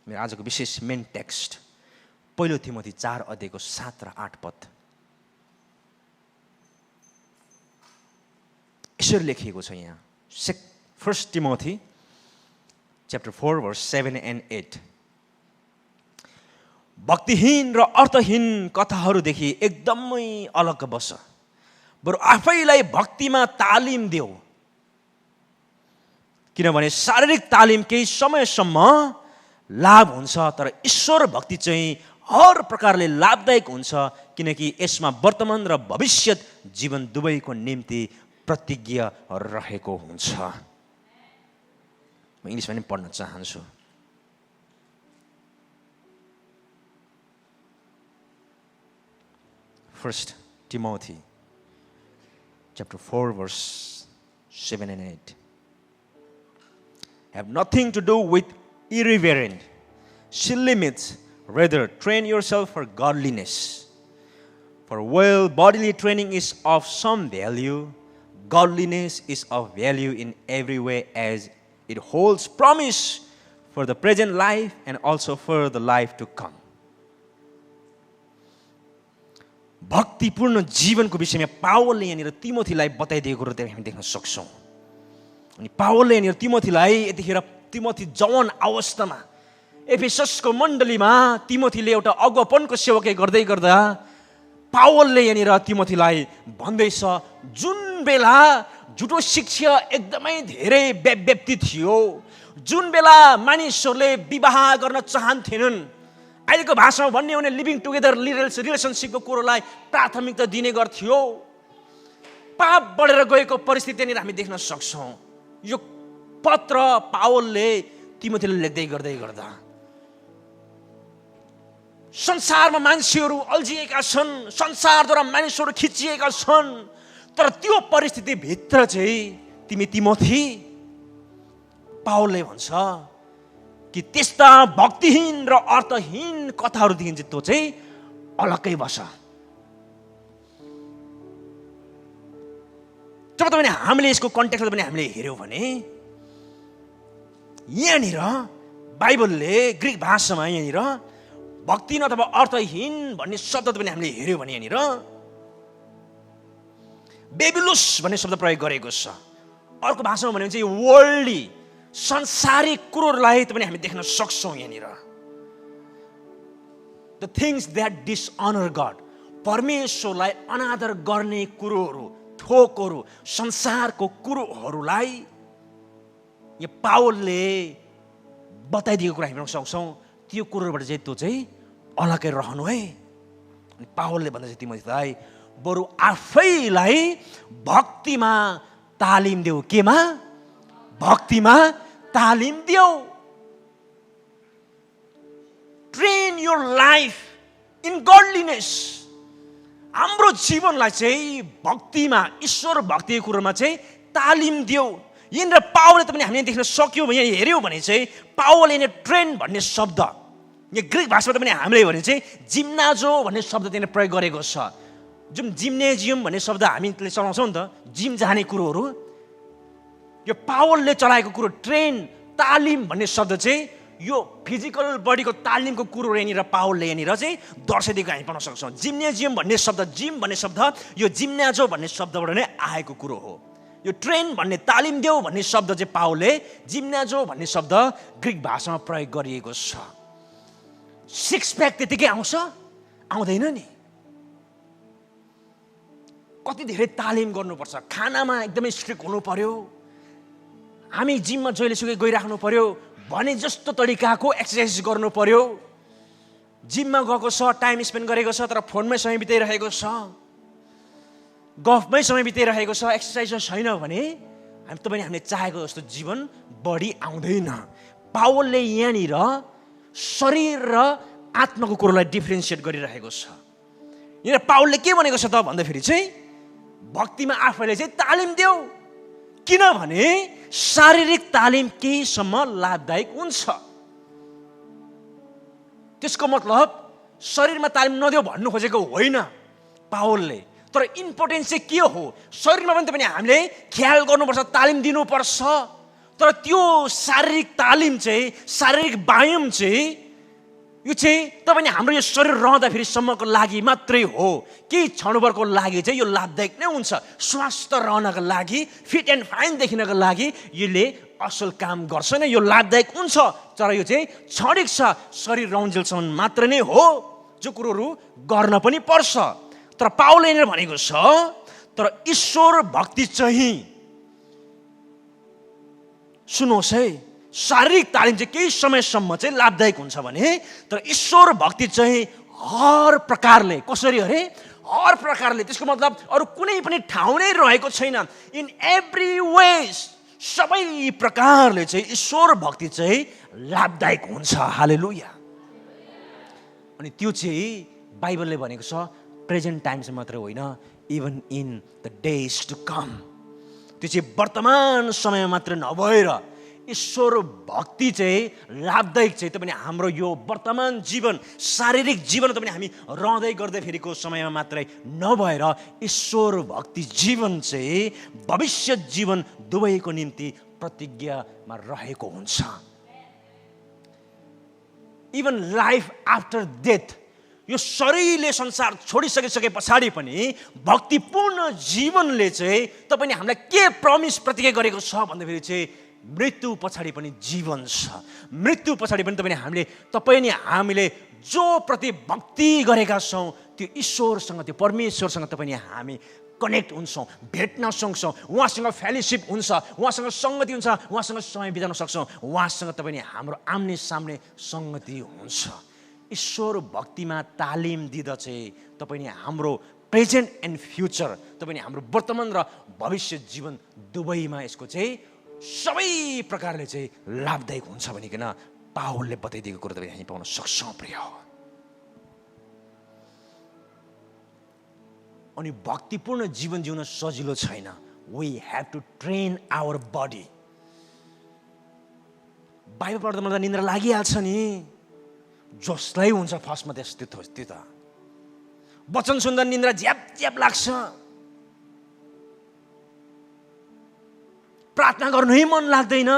मेरो आजको विशेष मेन टेक्स्ट 1 तिमोथी 4:7 र 8 यसरी लेखिएको छ यहाँ। 1 तिमोथी chapter 4:7 and 8 भक्तिहीन र अर्थहीन कथाहरूदेखि एकदमै अलग बस, बरु आफैलाई भक्तिमा तालिम देऊ। किनभने शारीरिक तालिम केही समयसम्म लाभ हुन्छ, तर ईश्वर भक्ति चाहिँ हर प्रकारले लाभदायक हुन्छ, किनकि यसमा वर्तमान र भविष्यत जीवन दुवैको निम्ति प्रतिज्ञा रहेको हुन्छ। म इङ्ग्लिसमा पनि पढ्न चाहन्छु। First Timothy chapter 4:7 and 8 have nothing to do with irreverent, silly myths. Rather, train yourself for godliness. For while bodily training is of some value, godliness is of value in every way, as it holds promise for the present life and also for the life to come. भक्तिपूर्ण जीवनको विषयमा पावलले यहाँनिर तिमोथीलाई बताइदिएको कुरो हामी देख्न सक्छौँ। अनि पावलले यहाँनिर तिमोथीलाई यतिखेर तिमोथी जवान अवस्थामा एफेससको मण्डलीमा तिमोथीले एउटा अगुवापनको सेवकै गर्दै गर्दा पावलले यहाँनिर तिमोथीलाई भन्दैछ, जुन बेला झुटो शिक्षा एकदमै धेरै व्याप्ति थियो, जुन बेला मानिसहरूले विवाह गर्न चाहन्थेनन्, अहिलेको भाषामा भन्ने हो भने लिभिङ टुगेदर रिलेसनसिपको कुरोलाई प्राथमिकता दिने गर्थ्यो, पाप बढेर गएको परिस्थिति हामी देख्न सक्छौँ। यो पत्र पावलले तिमोथीलाई लेख्दै गर्दा संसारमा मान्छेहरू अल्झिएका छन्, संसारद्वारा मानिसहरू खिचिएका छन्, तर त्यो परिस्थितिभित्र चाहिँ तिमी तिमोथी, पावलले भन्छ कि त्यस्ता भक्तिहीन र अर्थहीन कथाहरूदेखि चाहिँ त्यो चाहिँ अलग्गै बस। जब तपाईँ हामीले यसको कन्टेक्स्टमा पनि हामीले हेऱ्यौँ भने यहाँनिर बाइबलले ग्रिक भाषामा यहाँनिर भक्तिहीन अथवा अर्थहीन भन्ने शब्द पनि हामीले हेऱ्यौँ भने यहाँनिर बेबिलुस भन्ने शब्द प्रयोग गरेको छ। अर्को भाषामा भन्यो भने चाहिँ वर्ल्डली संसारिक कुरोहरूलाई पनि हामी देख्न सक्छौँ यहाँनिर। द थिङ्स द्याट डिसअनर गड, परमेश्वरलाई अनादर गर्ने कुरोहरू, थोकहरू, संसारको कुरोहरूलाई यो पावलले बताइदिएको कुरा हामी पाउन सक्छौँ। त्यो कुरोबाट चाहिँ त्यो चाहिँ अलग्गै रहनु है। अनि पावलले भन्दा चाहिँ तिमीलाई बरु आफैलाई भक्तिमा तालिम देऊ। केमा? भक्तिमा तालिम देऊ। Train your life in godliness. हाम्रो जीवनलाई चाहिँ भक्तिमा, ईश्वर भक्तिको कुरोमा चाहिँ तालिम देऊ। यहाँनिर पावलले पनि हामीले देख्न सक्यौँ, यहाँ हेऱ्यौँ भने चाहिँ पावलले यहाँ ट्रेन भन्ने शब्द यहाँ ग्रिक भाषामा पनि हामीले भने चाहिँ जिम्नाजो भन्ने शब्द त्यहाँ प्रयोग गरेको छ। जुन जिम्नेजियम भन्ने शब्द हामीले चलाउँछौँ नि त, जिम जाने कुरोहरू, यो पावलले चलाएको कुरो ट्रेन, तालिम भन्ने शब्द चाहिँ यो फिजिकल बडीको तालिमको कुरो यहाँनिर पावलले यहाँनिर चाहिँ दर्शाइदिएको हामी पाउन सक्छौँ। जिम्नेजियम भन्ने शब्द, जिम भन्ने शब्द यो जिम्नाजो भन्ने शब्दबाट नै आएको कुरो हो। यो ट्रेन भन्ने, तालिम देऊ भन्ने शब्द चाहिँ पावलले जिम्नाजो भन्ने शब्द ग्रिक भाषामा प्रयोग गरिएको छ। सिक्स प्याक त्यतिकै आउँछ? आउँदैन नि। कति धेरै तालिम गर्नुपर्छ, खानामा एकदमै स्ट्रिक्ट हुनु पर्यो, हामी जिममा जहिलेसुकै गइराख्नु पर्यो, भने जस्तो तरिकाको एक्सर्साइज गर्नु पर्यो। जिममा गएको छ, टाइम स्पेन्ड गरेको छ, तर फोनमै समय बिताइरहेको छ, गफमै समय बिताइरहेको छ, एक्सर्साइज छैन भने हामीले चाहेको जस्तो जीवन बढी आउँदैन। पावलले यहाँनिर शरीर र आत्माको कुरोलाई डिफ्रेन्सिएट गरिरहेको छ। यहाँ पावलले के भनेको छ त भन्दाखेरि चाहिँ भक्तिमा आफैले चाहिँ तालिम देऊ, किनभने शारीरिक तालिम केहीसम्म लाभदायक हुन्छ। त्यसको मतलब शरीरमा तालिम नदेऊ भन्नु खोजेको होइन पावलले, तर इम्पोर्टेन्स चाहिँ के हो, शरीरमा पनि तपाईँ हामीले ख्याल गर्नुपर्छ, तालिम दिनुपर्छ। तर त्यो शारीरिक तालिम चाहिँ, शारीरिक व्यायाम चाहिँ यो चाहिँ तपाईँ हाम्रो यो शरीर रहँदाखेरिसम्मको लागि मात्रै हो। केही क्षणभरको लागि चाहिँ यो लाभदायक नै हुन्छ। स्वास्थ्य रहनको लागि, फिट एन्ड फाइन देखिनको लागि यसले असल काम गर्छ नै, यो लाभदायक हुन्छ। तर यो चाहिँ क्षणिक छ, शरीर रहन्जेलसम्म मात्र नै हो, जो कुरोहरू गर्न पनि पर्छ। तर पावलले भनेको छ तर ईश्वर भक्ति चाहिँ, सुन्नुहोस् है, शारीरिक तालिम चाहिँ केही समयसम्म चाहिँ लाभदायक हुन्छ भने, तर ईश्वर भक्ति चाहिँ हर प्रकारले, कसरी अरे हर प्रकारले, त्यसको मतलब अरू कुनै पनि ठाउँ नै रहेको छैन, इन एभ्री वेज, सबै प्रकारले चाहिँ ईश्वर भक्ति चाहिँ लाभदायक हुन्छ। हालेलुया। अनि त्यो चाहिँ बाइबलले भनेको छ प्रेजेन्ट टाइम्स मात्र होइन, even in the days to come. त्यो चाहिँ वर्तमान समय मात्र नभएर ईश्वर भक्ति चाहिँ लाभदायक चाहिँ तपाईँ हाम्रो यो वर्तमान जीवन, शारीरिक जीवन तपाईँ हामी रहँदै गर्दैखेरिको समयमा मात्रै नभएर ईश्वर भक्ति जीवन चाहिँ भविष्य जीवन दुवैको निम्ति प्रतिज्ञामा रहेको हुन्छ। इभन लाइफ आफ्टर डेथ, यो शरीरले संसार छोडिसके पछाडि पनि भक्तिपूर्ण जीवनले चाहिँ तपाईँले हामीलाई के प्रमिस प्रतिज्ञा गरेको छ भन्दाखेरि चाहिँ मृत्यु पछाडि पनि जीवन छ। मृत्यु पछाडि पनि तपाईँ हामीले जो प्रति भक्ति गरेका छौँ त्यो ईश्वरसँग, त्यो परमेश्वरसँग तपाईँ हामी कनेक्ट हुन्छौँ, भेट्न सक्छौँ, उहाँसँग फेलोसिप हुन्छ, उहाँसँग सङ्गति हुन्छ, उहाँसँग समय बिताउन सक्छौँ, उहाँसँग तपाईँ हाम्रो आम्ने सामने सङ्गति हुन्छ। ईश्वर भक्तिमा तालिम दिँदा चाहिँ तपाईँ हाम्रो प्रेजेन्ट एन्ड फ्युचर, तपाईँ हाम्रो वर्तमान र भविष्य जीवन दुवैमा यसको चाहिँ सबै प्रकारले चाहिँ लाभदायक हुन्छ भनिकन पावलले बताइदिएको कुरो तपाईँ हामी पाउन सक्छौँ। प्रिय अनि भक्तिपूर्ण जीवन जिउन सजिलो छैन. We have to train our body. Bible पढ्दा मलाई निन्द्रा लागिहाल्छ नि. जसलाई हुन्छ फर्स्टमा त्यस्तो त्यो त. वचन सुन्दा निन्द्रा झ्याप झ्याप लाग्छ. प्रार्थना गर्नै मन लाग्दैन.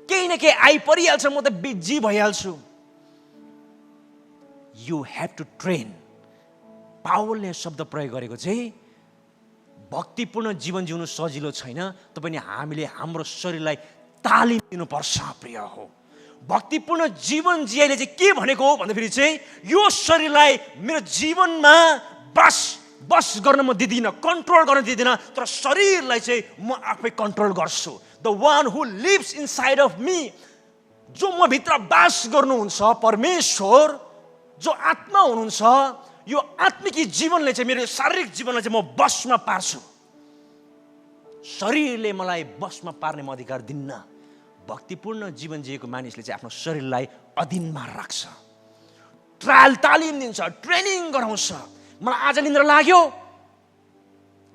केही न केही आइपरिहाल्छ, म त busy भइहाल्छु. You have to train. पावलले शब्द प्रयोग गरेको चाहिँ भक्तिपूर्ण जीवन जिउनु सजिलो छैन, तपाईं हामीले हाम्रो शरीरलाई तालिम दिनुपर्छ. प्रिय हो, भक्तिपूर्ण जीवन जियाले चाहिँ के भनेको हो भन्दाखेरि चाहिँ यो शरीरलाई मेरो जीवनमा बस गर्न म दिदिनँ, कन्ट्रोल गर्न दिदिनँ, तर शरीरलाई चाहिँ म आफै कन्ट्रोल गर्छु. The one who lives inside of me, जो म भित्र बास गर्नुहुन्छ, परमेश्वर जो आत्मा हुनुहुन्छ, यो आत्मिकी जीवनले चाहिँ मेरो शारीरिक जीवनलाई चाहिँ म बसमा पार्छु. शरीरले मलाई बसमा पार्ने म अधिकार दिन्न. भक्तिपूर्ण जीवन जिएको मानिसले चाहिँ आफ्नो शरीरलाई अधीनमा राख्छ, ट्रायल तालिम दिन्छ, ट्रेनिङ गराउँछ. मलाई आज निन्द्रा लाग्यो,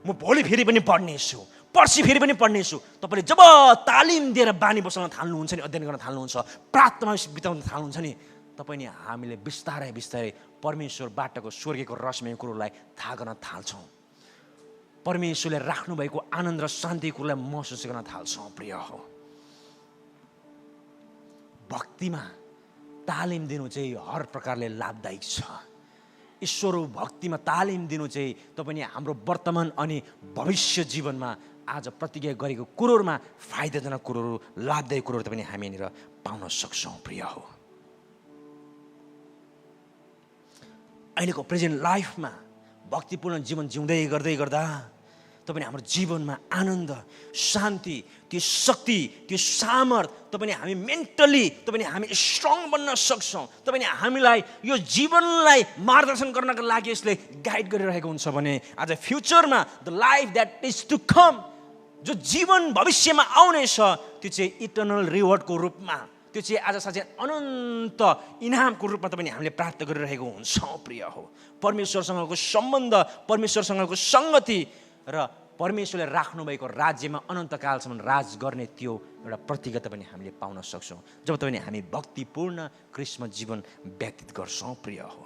म भोलि फेरि पनि पढ्नेछु, पर्सि फेरि पनि पढ्नेछु. तपाईँले जब तालिम दिएर बानी बसाउन थाल्नुहुन्छ नि, अध्ययन गर्न थाल्नुहुन्छ, प्रार्थनामा बिताउन थाल्नुहुन्छ नि, तपाईँ नि हामीले बिस्तारै बिस्तारै परमेश्वरबाटको स्वर्गको रहस्यमय कुरोलाई थाहा गर्न थाल्छौँ. परमेश्वरले राख्नुभएको आनन्द र शान्ति कुरोलाई महसुस गर्न थाल्छौँ. प्रिय हो, भक्तिमा तालिम दिनु चाहिँ हर प्रकारले लाभदायक छ. ईश्वर भक्तिमा तालिम दिनु चाहिँ तपाईँ हाम्रो वर्तमान अनि भविष्य जीवनमा आज प्रतिज्ञा गरेको कुरोहरूमा फाइदाजनक कुरोहरू, लाभदायक कुरोहरू तपाईँ हामी यहाँनिर पाउन सक्छौँ. प्रिय हो, अहिलेको प्रेजेन्ट लाइफमा भक्तिपूर्ण जीवन जिउँदै गर्दै गर्दा तपाईँ हाम्रो जीवनमा आनन्द, शान्ति, त्यो शक्ति, त्यो सामर्थ, तपाईँ हामी मेन्टली तपाईँ हामी स्ट्रङ बन्न सक्छौँ. तपाईँ हामीलाई यो जीवनलाई मार्गदर्शन गर्नका लागि यसले गाइड गरिरहेको हुन्छ भने आज फ्युचरमा the life that is to come, जो जीवन भविष्यमा आउनेछ, त्यो चाहिँ इटर्नल रिवार्डको रूपमा, त्यो चाहिँ आज साँच्चै अनन्त इनामको रूपमा तपाईँ हामीले प्राप्त गरिरहेको हुन्छौँ. प्रिय हो, परमेश्वरसँगको सम्बन्ध, परमेश्वरसँगको सङ्गति र परमेश्वरले राख्नुभएको राज्यमा अनन्तकालसम्म राज गर्ने त्यो एउटा प्रतिज्ञा पनि हामीले पाउन सक्छौँ जब तपाईँ हामी भक्तिपूर्ण क्रिस्मस जीवन व्यतीत गर्छौँ. प्रिय हो,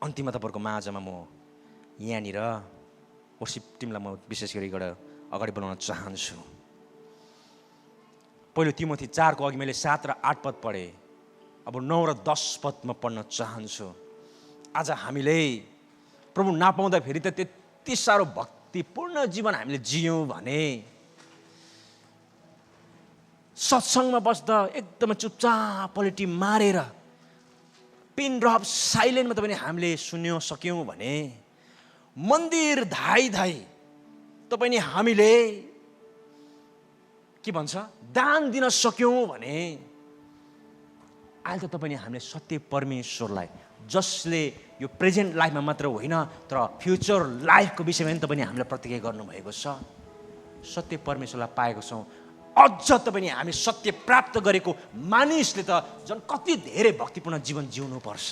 अन्तिममा तपाईँहरूको माझमा म यहाँनिर वर्शिप टिमलाई म विशेष गरी अगाडि बढाउन चाहन्छु. पहिलो तिमोथी 4 को अघि मैले 7 र 8 पद पढेँ. अब 9 र 10 पद म पढ्न चाहन्छु. आज हामीले प्रभु नपाउँदा फेरि त त्यति साह्रो भक्तिपूर्ण जीवन हामीले जियौँ भने सत्सङ्गमा बस्दा एकदमै चुपचाप पलेटी मारेर पिन ड्रप साइलेन्टमा तपाईँ हामीले सुन्यो सक्यौँ भने, मन्दिर धाई धाई तपाईँ हामीले के भन्छ दान दिन सक्यौँ भने अहिले त तपाईँ हामीले सत्य परमेश्वरलाई, जसले यो प्रेजेन्ट लाइफमा मात्र होइन तर फ्युचर लाइफको विषयमा पनि तपाईँले हामीलाई प्रतिज्ञा गर्नुभएको छ, सत्य परमेश्वरलाई पाएको छौँ. अझ तपाईँ हामी सत्य प्राप्त गरेको मानिसले त झन् कति धेरै भक्तिपूर्ण जीवन जिउनुपर्छ.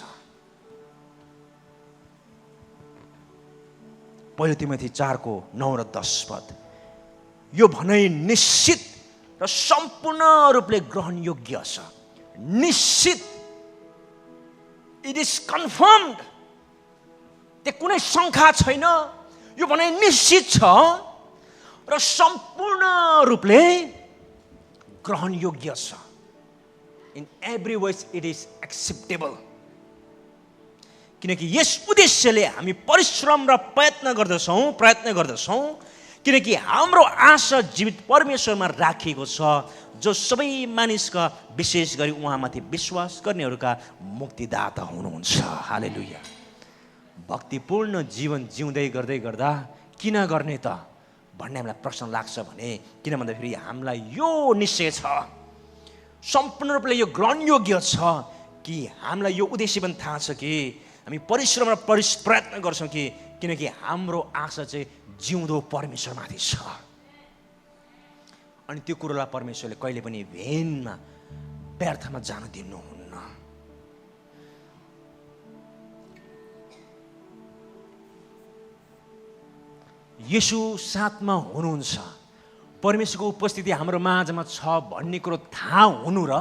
पहिलो तिमोथी 4 को 9 र 10 पद, यो भनाइ निश्चित र सम्पूर्ण रूपले ग्रहण योग्य छ. निश्चित, इट इज कन्फर्मड, त्यो कुनै शङ्का छैन. यो भनाइ निश्चित छ र सम्पूर्ण रूपले ग्रहण योग्य छ. In every ways it is acceptable. किनकि यस उद्देश्यले हामी परिश्रम र प्रयत्न गर्दछौँ किनकि हाम्रो आशा जीवित परमेश्वरमा राखिएको छ, जो सबै मानिसका विशेष गरी उहाँमाथि विश्वास गर्नेहरूका मुक्तिदाता हुनुहुन्छ. हालेलुया. भक्तिपूर्ण जीवन जिउँदै गर्दै गर्दा किन गर्ने त भन्ने हामीलाई प्रश्न लाग्छ भने, किन भन्दाखेरि हामीलाई यो निश्चय छ, सम्पूर्ण रूपले यो ग्रहण योग्य छ कि हामीलाई यो उद्देश्य पनि थाहा छ कि हामी परिश्रम र प्रयत्न गर्छौँ किनकि हाम्रो आशा चाहिँ जिउँदो परमेश्वरमाथि छ. अनि त्यो कुरोलाई परमेश्वरले कहिले पनि भेनमा व्यर्थमा जान दिनुहुन्न. येशू साथमा हुनुहुन्छ, परमेश्वरको उपस्थिति हाम्रो माझमा छ भन्ने कुरो थाहा हुनु र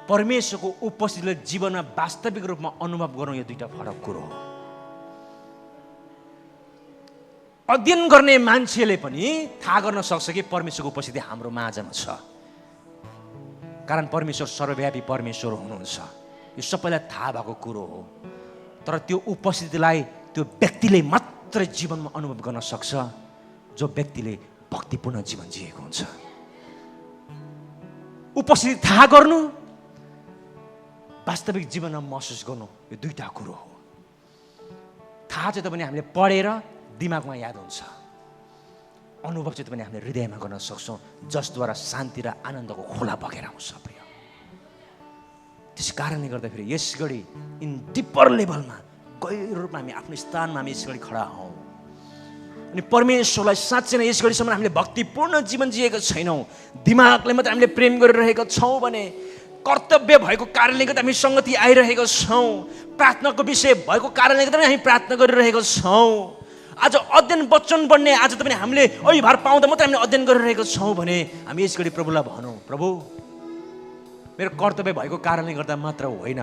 परमेश्वरको उपस्थितिलाई जीवनमा वास्तविक रूपमा अनुभव गर्नु यो दुईटा फरक कुरो हो। अध्ययन गर्ने मान्छेले पनि थाहा गर्न सक्छ कि परमेश्वरको उपस्थिति हाम्रो माझमा छ, कारण परमेश्वर सर्वव्यापी परमेश्वर हुनुहुन्छ। यो सबैलाई थाहा भएको कुरो हो। तर त्यो उपस्थितिलाई त्यो व्यक्तिले मात्रै जीवनमा अनुभव गर्न सक्छ जो व्यक्तिले भक्तिपूर्ण जीवन जिएको हुन्छ। उपस्थिति थाहा गर्नु, वास्तविक जीवनमा महसुस गर्नु, यो दुईटा कुरो हो। थाहा चाहिँ पनि हामीले पढेर दिमागमा याद हुन्छ, अनुभव चाहिँ पनि हामीले हृदयमा गर्न सक्छौँ, जसद्वारा शान्ति र आनन्दको खोला बगेर आउँछ। प्रिय, त्यस कारणले गर्दाखेरि यस घडी इन डिपर लेभलमा गहिरो रूपमा हामी आफ्नो स्थानमा हामी यस घडी खडा हौँ अनि परमेश्वरलाई साँच्चै नै यस घडीसम्म हामीले भक्तिपूर्ण जीवन जिएको छैनौँ, दिमागले मात्रै हामीले प्रेम गरिरहेका छौँ भने, कर्तव्य भएको कारणले गर्दा हामी सङ्गति आइरहेको छौँ, प्रार्थनाको विषय भएको कारणले गर्दा हामी प्रार्थना गरिरहेको छौँ। आज अध्ययन वचन बन्ने आज त पनि हामीले अभिभार पाउँदा मात्रै हामीले अध्ययन गरिरहेको छौँ भने हामी यस घडी प्रभुलाई भनौँ, प्रभु मेरो कर्तव्य भएको कारणले गर्दा मात्र होइन,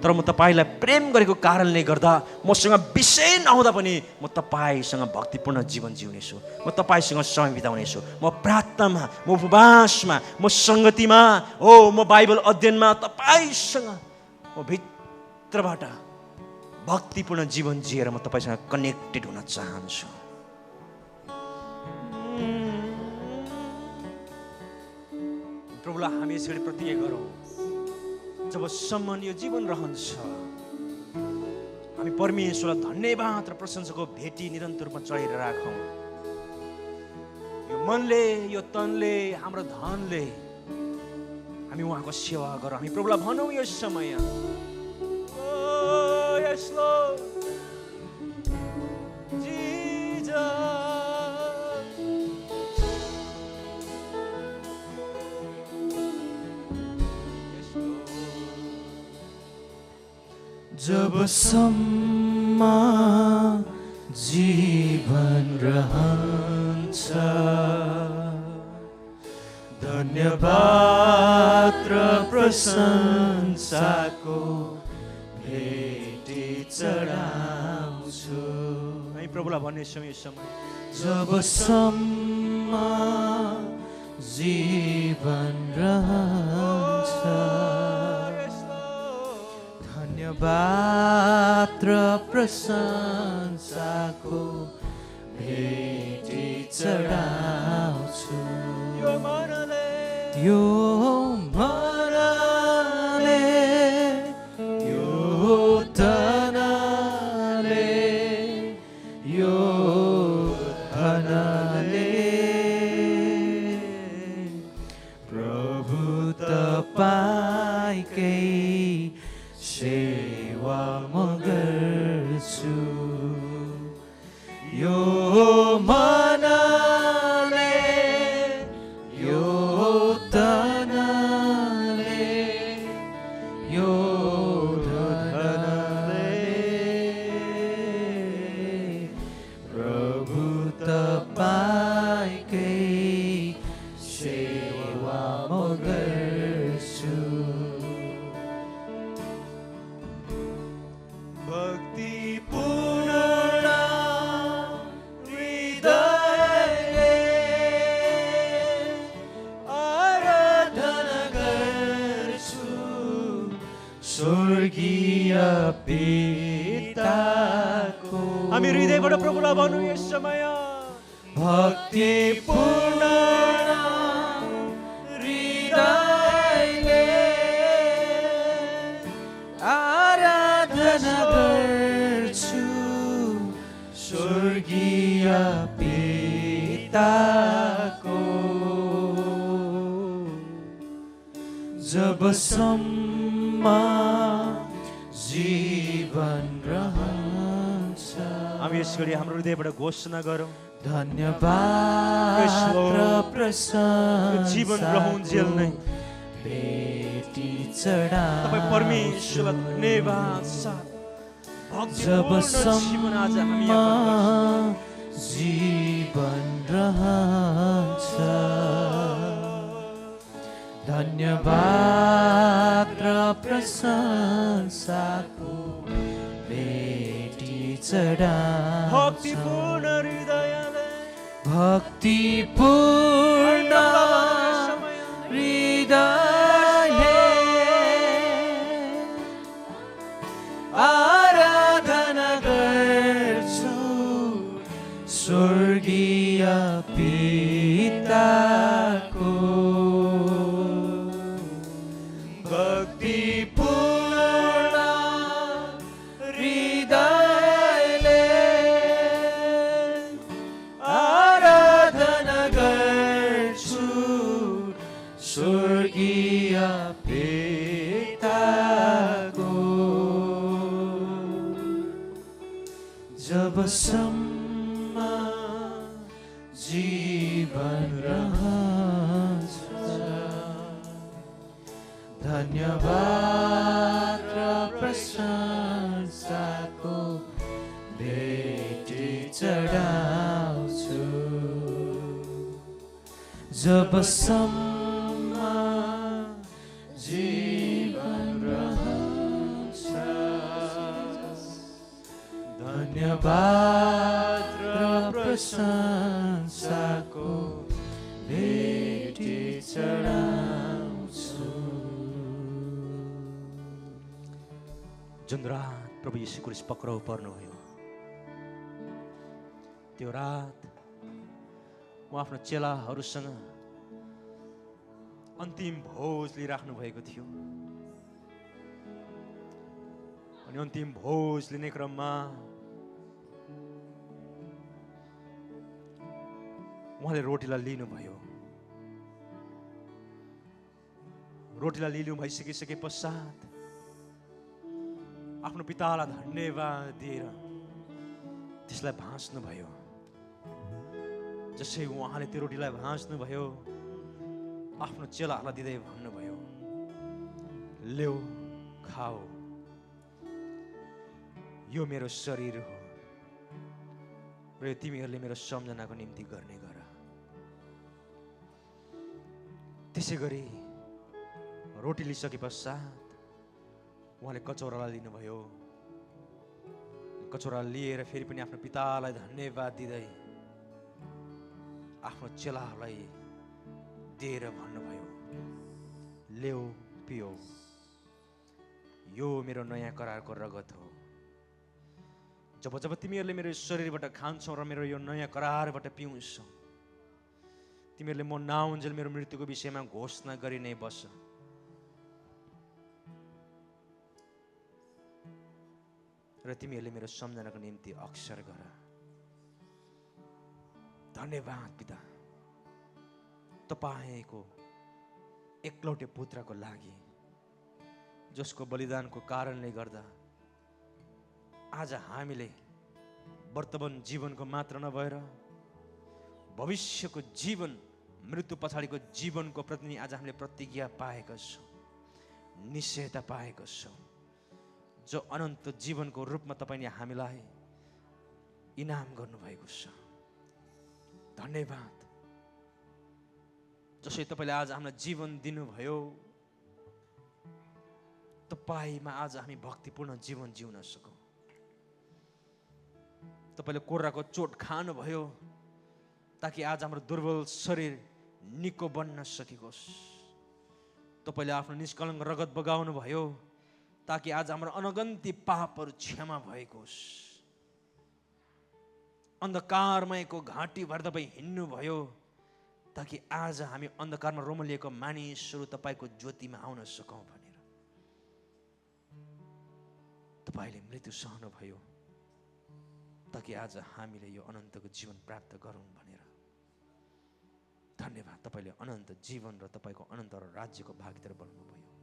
तर म तपाईँलाई प्रेम गरेको कारणले गर्दा मसँग विषय नहुँदा पनि म तपाईँसँग भक्तिपूर्ण जीवन जिउनेछु, म तपाईँसँग समय बिताउनेछु, म प्रार्थनामा, म उपवासमा, म सङ्गतिमा, हो म बाइबल अध्ययनमा तपाईँसँग म भित्रबाट भक्तिपूर्ण जीवन जिएर म तपाईँसँग कनेक्टेड हुन चाहन्छु। प्रभुलाई हामी यसरी प्रतिज्ञा गरौँ, जबसम्म यो जीवन रहन्छ हामी परमेश्वरलाई धन्यवाद र प्रशंसाको भेटी निरन्तर रूपमा चढाएर राखौँ। यो मनले, यो तनले, हाम्रो धनले हामी उहाँको सेवा गरौँ। हामी प्रभुलाई भनौँ यो समय, Yes, Lord. Jesus. जबसम्म जीवन रहन्छ धन्यवाद र प्रशंसाको चढाउँछु। हामी प्रभुलाई भन्ने समय जबसम्म जीवन रहन्छ धन्यवाद र प्रशंसाको भेटी चढाउँछु। यो मनले हामी हृदयबाट प्रभुलाई भनौँ यस समय भक्तिपूर्ण हृदयले आराधना गर्छु स्वर्गीय पिताको। जबसम्म जीवन रहन्छ हामी यस घडी हाम्रो हृदयबाट घोषणा गरौँ धन्यवाद र प्रशंसा जीवन रहुन्जेल नै भेटी चढा तपाईँ परमेश्वरलाई धन्यवाद साथ भक्तिपूर्ण जीवन आज हामी यापन गर्छौँ। जीवन रहन्छ धन्यवाद र प्रशंसाको भेटी चढाउँछ भक्तिपूर्ण हृदयले भक्तिपूर्ण हृदयले आराधना गर्छु स्वर्गीय पिताको भक्तिपूर्ण हृदयले आराधना गर्छु स्वर्गीय पिताको जबसम्म जीवन रहन्छ धन्यवाद र प्रशंसाको भेटी चढाउँछु जबसम्म जीवन रहन्छ धन्यवाद र प्रशंसाको भेटी चढाउँछु जुन रात प्रभु यीशु क्रिस्ट पक्राउ पर्नुभयो त्यो रात म आफ्नो चेलाहरूसँग अन्तिम भोज लिइराख्नु भएको थियो अनि अन्तिम भोज लिने क्रममा उहाँले रोटीलाई लिनुभयो रोटीलाई लिनु भइसकिसके पश्चात आफ्नो पितालाई धन्यवाद दिएर त्यसलाई भाँच्नुभयो जसै उहाँले त्यो रोटीलाई भाँच्नुभयो आफ्नो चेलाहरूलाई दिँदै भन्नुभयो ल्याऊ खाऊ यो मेरो शरीर हो र यो तिमीहरूले मेरो सम्झनाको निम्ति गर्ने गर त्यसै गरी रोटी लिइसके पश्चात उहाँले कचौरालाई लिनुभयो कचौरा लिएर फेरि पनि आफ्नो पितालाई धन्यवाद दिँदै आफ्नो चेलाहरूलाई दिएर भन्नुभयो ल्याऊ पियो यो मेरो नयाँ करारको रगत हो जब जब तिमीहरूले मेरो शरीरबाट खान्छौ र मेरो यो नयाँ करारबाट पिउँछौ तिमीहरूले म नआउन्जेल मेरो मृत्युको विषयमा घोषणा गरि नै बस र तिमीहरूले मेरो सम्झनाको निम्ति अक्षर गर धन्यवाद पिता तपाईको एकलौटे पुत्रको लागि जसको बलिदानको कारणले गर्दा आज हामीले वर्तमान जीवनको मात्र नभएर भविष्यको जीवन मृत्यु पछाडिको जीवनको प्रति आज हामीले प्रतिज्ञा पाएका छौँ निश्चयता पाएका छौँ जो अनन्त जीवनको रूपमा तपाईले हामीलाई इनाम गर्नुभएको छ धन्यवाद जसै तपाईले आज हामीलाई जीवन दिनुभयो तपाईमा आज हामी भक्तिपूर्ण जीवन जिउन सकौँ तपाईले कोर्राको चोट खानुभयो ताकि आज हाम्रो दुर्बल शरीर निको बन्न सकेकोस् तपाईले आफ्नो निष्कलङ्क रगत बगाउनु भयो ताकि आज हाम्रो अनगन्ती पापहरू क्षमा भएको होस् अन्धकारमयको घाँटी भएर तपाईँ हिँड्नुभयो ताकि आज हामी अन्धकारमा रोमलिएको मानिसहरू तपाईँको ज्योतिमा आउन सकौँ भनेर तपाईँले मृत्यु सहनुभयो ताकि आज हामीले यो अनन्तको जीवन प्राप्त गरौँ भनेर धन्यवाद तपाईले अनन्त जीवन र तपाईँको अनन्त राज्यको भागीदार बन्नुभयो